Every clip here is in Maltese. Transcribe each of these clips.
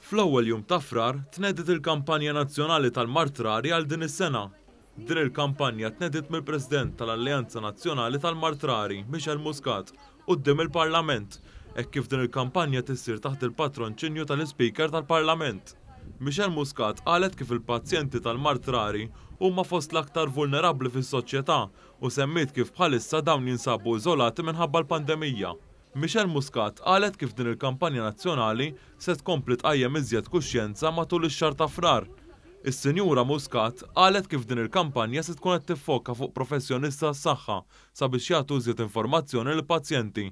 Fl-ewwel jum ta' Frar tnediet il-kampanja nazzjonali tal-Mard Rari għal din is-sena. Din il-kampanja tnediet mill-President tal-Alleanza Nazzjonali tal-Mard Rari, Michelle Muscat, quddiem il-Parlament, hekk kif din il-kampanja tissir taħt il-patronċinju tal-Ispeaker tal-Parlament. Michelle Muscat qalet kif il-pazjenti tal-mard rari huma fost l-aktar vulnerabbli fis-soċjetà u semmiet kif bħalissa dawn jinsabu iżolati minħabba l-pandemija. Michelle Muscat qalet kif din il-kampanja nazzjonali se tkompli tqajjem iżjed kuxjenza matul ix-xahar ta' Frar. Is-Sinjura Muscat qalet kif din il-kampanja se tkun qed tiffoka fuq professjonisti tas-saħħa sabiex jagħtu iżjed informazzjoni lill-pazjenti.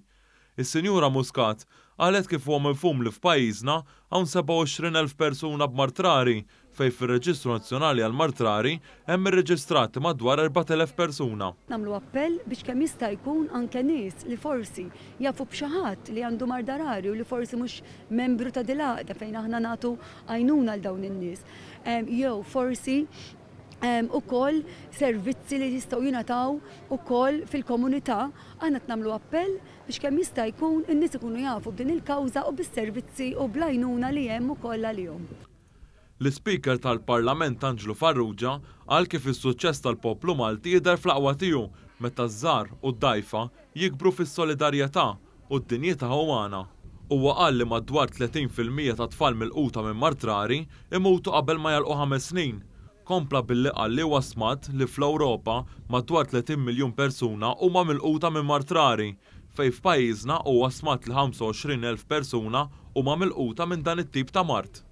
Is-Sinjura Muscat qalet kif huwa mifhum li f'pajjiżna hawn 27,000 persuna b'mard rari fejn fir-Reġistru Nazzjonali għall-Mard Rari hemm irreġistrati madwar 4,000 persuna. Nagħmlu appell biex kemm jista' jkun anke nies li forsi jafu b'xi ħadd li għandu marda rari u li forsi mhux membru ta' din l-għaqda fejn aħna nagħtu għajnuna għal dawn in-nies jew forsi ukoll servizzi li jistgħu jingħataw ukoll fil-komunità, aħna qed nagħmlu appell biex kemm jista' jkun in-nies ikunu jafu b'din il-kawża u bis-servizzi u bl-għajnuna li hemm ukoll għalihom. L-Ispeaker tal-Parlament Anġlu Farrugia qal kif is-suċċess tal-poplu Malti jidher fl-aqwa tiegħu meta ż-żgħar u d-dgħajfa jikbru fis-solidarjetà u d-dinjità umana. Huwa qal li madwar 30% ta' tfal milquta minn mard rari imutu qabel ma jagħlqu ħames snin. Kompla billi qal li huwa stmat li fl-Ewropa madwar 30 miljun persuna huma milquta minn mard rari, fejn f'pajjiżna huwa stmat li 25,000 persuna huma milquta minn dan it-tip ta' mard.